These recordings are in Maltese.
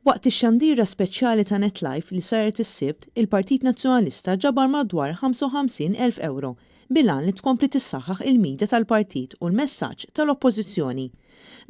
Waqt ix-xandira speċjali ta' Net Live li saret is-Sibt, il-Partit Nazzjonalista ġabar madwar 55,000 ewro bil-għan li tkompli tissaħħaħ il-media tal-partit u l-messaġġ tal-Oppożizzjoni.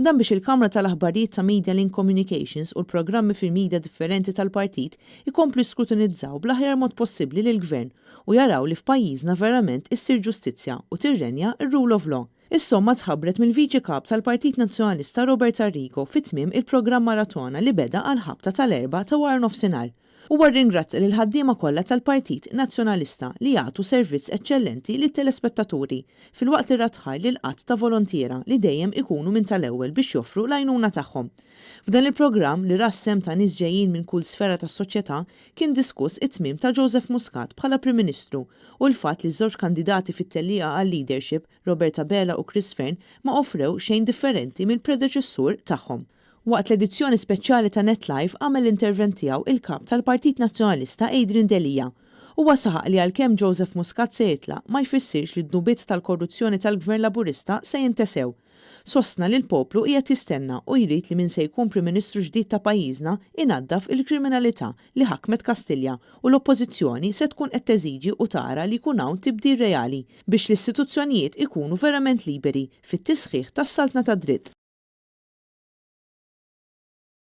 Dan biex il-Kamra tal-Aħbarijiet ta' Media Link Communications u l-programmi fil-media differenti tal-partit ikomplu jiskrutinizzaw bl-aħjar mod possibbli lill-Gvern u jaraw li f'pajjiżna verament issir ġustizzja u tirrenja r-rule of law. Is-somma tħabbret mill-Viċi Kap tal-Partit Nazzjonalista Robert Arrigo fi tmiem il-programm maratona li beda għall-ħabta tal-erbgħa ta' waranofsinhar. Huwa rringrazzja lill-ħaddiema kollha tal-Partit Nazzjonalista li jagħtu servizz eċċellenti lit-telespettaturi, filwaqt li radd ħajr lil għadd ta' volontiera li dejjem ikunu minn tal-ewwel biex joffru l-għajnuna tagħhom. F'dan il-programm, li ra s-sehem ta' nies ġejjin minn kull sfera tas-soċjetà, kien diskuss it-tmiem ta' Joseph Muscat bħala Prim Ministru u l-fatt li ż-żewġ kandidati fit-tellieqa għal-leadership, Robert Abela u Chris Fearne, ma offrew xejn differenti mill-predeċessur tagħhom. Waqt l-edizzjoni speċjali ta' Net Live għamel l-intervent tiegħu il-Kap tal-Partit Nazzjonalista Adrian Delia. Huwa saħaq li għalkemm Joseph Muscat se jitlaq ma jfissirx li d-dnubiet tal-korruzzjoni tal-Gvern Laburista se jintesew. Sostna li l-poplu qiegħed jistenna u jrid li min se jkun Prim Ministru ġdid ta' pajjiżna inaddaf il-kriminalità li ħakmet Kastilja u l-Oppożizzjoni se tkun qed teżiġi u tara li jkun hawn tibdil reali biex l-istituzzjonijiet ikunu verament liberi fit-tisħiħ tas-saltna tad-dritt.